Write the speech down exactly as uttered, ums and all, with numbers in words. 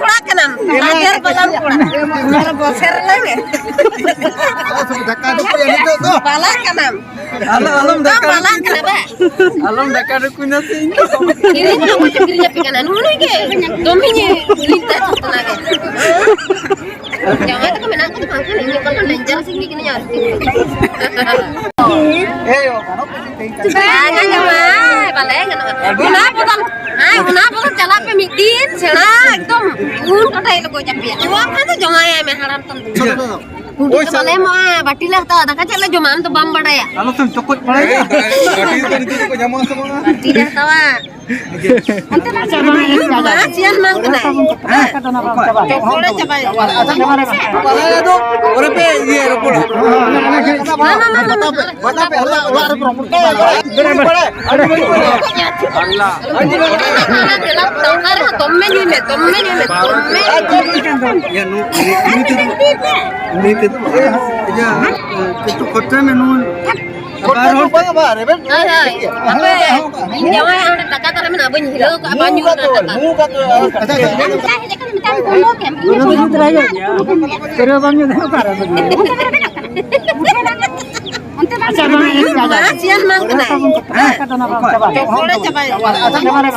ᱠᱚᱲᱟ ᱠᱟᱱᱟᱢ, ᱞᱟᱡᱮᱨ ᱵᱟᱞᱟᱢ ᱠᱚᱲᱟ᱾ ᱟᱨ ᱵᱚᱥᱮᱨ ᱞᱟᱝ᱾ ᱫᱟᱠᱟ ᱫᱚ ᱠᱚ ᱮᱱᱮᱡ ᱫᱚ᱾ ᱵᱟᱞᱟ ᱠᱟᱱᱟᱢ᱾ ᱟᱞᱚ, ᱟᱞᱚᱢ ᱫᱟᱠᱟ ᱵᱟᱞᱟ ᱠᱟᱱᱟ ᱵᱟ᱾ ᱟᱞᱚᱢ ᱫᱟᱠᱟ ᱨᱩᱠᱩᱧᱟ ᱥᱮ ᱤᱧ ᱫᱚ᱾ ᱠᱤᱨᱤᱧ ᱫᱚ ᱵᱟᱹᱧ ᱠᱤᱨᱤᱧ ᱟᱯᱮ ᱠᱟᱱᱟ᱾ ᱱᱩᱜᱼᱩ ᱱᱩᱭ ᱜᱮ ᱫᱚᱢᱮ ᱧᱮ ᱠᱩᱞᱤ ᱛᱮ ᱛᱚᱛᱱᱟ ᱜᱮ᱾ ᱡᱟᱶᱟᱭ ᱛᱟᱠᱚ ᱢᱮᱱᱟᱜ ᱠᱚ ᱵᱟᱝ ᱠᱷᱟᱱ ᱤᱧ ᱚᱠᱟ ᱠᱷᱚᱱ dangerous ᱜᱮ ᱠᱟᱹᱱᱟᱹᱧ ᱟᱨᱠᱤ᱾ ᱦᱮᱸ, ᱜᱟᱱᱚᱜ ᱠᱟᱱᱟ᱾ ᱵᱟᱝ ᱟᱸᱡᱚᱢᱟ, ᱵᱟᱞᱮ ᱜᱟᱱᱚᱜᱼᱟ᱾ ᱚᱱᱟ ᱵᱚᱫᱚᱞ, ᱦᱮᱸ, ᱚᱱᱟ ᱵᱚᱫᱚᱞ ᱪᱟᱞᱟᱜ ᱯᱮ ᱢᱤᱫ ᱫᱤᱱ ᱥᱮᱬᱟ ᱮᱠᱫᱚᱢ᱾ ᱩᱱ ᱴᱚᱴᱷᱟ ᱦᱤᱞᱳᱜ ᱜᱚᱡ ᱟᱯᱮᱭᱟ᱾ ᱱᱚᱣᱟ ᱠᱷᱟᱱ ᱫᱚ ᱡᱚᱢᱟᱭᱟᱭ ᱢᱮ ᱦᱟᱲᱟᱢ ᱛᱟᱢ ᱫᱚ᱾ ᱪᱷᱳᱴᱳ ᱫᱚ᱾ ᱩᱱ ᱫᱚ ᱵᱟᱞᱮ ᱮᱢᱚᱜᱼᱟ, ᱵᱟᱹᱴᱤ ᱞᱮ ᱦᱟᱛᱟᱣᱟ, ᱫᱟᱠᱟ ᱪᱮᱫ ᱞᱮ ᱡᱚᱢᱟ, ᱟᱢ ᱫᱚ ᱵᱟᱢ ᱵᱟᱲᱟᱭᱟ᱾ ᱟᱞᱚ ᱛᱮᱢ ᱪᱚᱠᱚᱡ ᱵᱟᱲᱟᱭᱟ᱾ ᱵᱟᱹᱴᱤ ᱫᱚ ᱱᱤᱛᱚᱜ ᱠᱚ ᱧᱟᱢᱚᱜ ᱟᱥᱮ ᱵᱟᱝᱟ? ᱵᱟᱹᱴᱤ ᱞᱮ ᱦᱟᱛᱟᱣᱟ᱾ ᱚᱱᱛᱮ ᱫᱚ ᱟᱪᱪᱷᱟ, ᱵᱟᱝ, ᱤᱧ ᱢᱟ ᱪᱮᱭᱟᱨ ᱢᱟᱱ ᱠᱟᱱᱟᱭ᱾ ᱦᱮᱸ? ᱪᱚᱠᱚᱲᱮ ᱪᱟᱵᱟᱭ᱾ ᱟᱪᱪᱷᱟ, ᱟᱪᱪᱷᱟ, ᱟᱞᱮ ᱫᱚ ᱯᱚᱨᱮ ᱯᱮ ᱤᱭᱟᱹ ᱨᱚᱯᱚᱲᱟ᱾ ᱢᱟ, ᱢᱟ, ᱢᱟ, ᱢᱟ, ᱢᱟ᱾ ᱵᱟᱫᱟ ᱯᱮ, ᱦᱚᱞᱟ ᱚᱲᱟᱜ ᱨᱮ ᱯᱨᱚᱵᱞᱮᱢ᱾ ᱫᱚᱢᱮ ᱧᱩᱭ ᱢᱮ, ᱫᱚᱢᱮ ᱧᱩᱭ ᱢᱮ, ᱫᱚᱢᱮ᱾ ᱤᱭᱟᱹ, ᱱᱩ-, ᱱᱩ-, ᱱᱩᱭ ᱛᱮᱫᱚ, ᱱᱩᱭ ᱛᱮᱫᱚ, ᱤᱭᱟᱹ, ᱠᱤᱪᱷᱩ ᱠᱷᱚᱨᱪᱟ ᱢᱮ, ᱱᱩᱭ ᱵᱟᱨ ᱦᱚᱲ ᱛᱮ᱾ ᱦᱳᱭ, ᱦᱳᱭ᱾ ᱟᱯᱮ, ᱤᱧ ᱡᱟᱶᱟᱭ ᱚᱸᱰᱮ ᱫᱟᱠᱟ ᱛᱟᱞᱮ ᱢᱮᱱᱟᱜᱼᱟ, ᱵᱟᱹᱧ ᱦᱤᱞᱟᱹᱣ ᱠᱟᱜᱼᱟ, ᱵᱟᱹᱧ ᱧᱩ ᱠᱟᱜᱼᱟ ᱫᱟᱠᱟ᱾ ᱟᱪᱪᱷᱟ, ᱟᱪᱪᱷᱟ, ᱟᱪᱪᱷᱟ᱾ ᱯᱟᱹᱣᱨᱟᱹ ᱵᱟᱢ ᱧᱩ ᱫᱟᱲᱮᱭᱟᱜᱼᱟ᱾ ᱚᱱᱛᱮ ᱵᱟᱝ ᱟᱪᱪᱷᱟ, ᱵᱟᱝ, ᱤᱧ ᱢᱟ ᱪᱮᱭᱟᱨ ᱢᱟᱱ ᱠᱟᱱᱟᱭ᱾ ᱦᱮᱸ᱾ ᱪᱚᱠᱚᱲᱮ ᱪᱟᱵᱟᱭ᱾ ᱟᱪᱪᱷᱟ, ᱪᱟᱵᱟᱭ᱾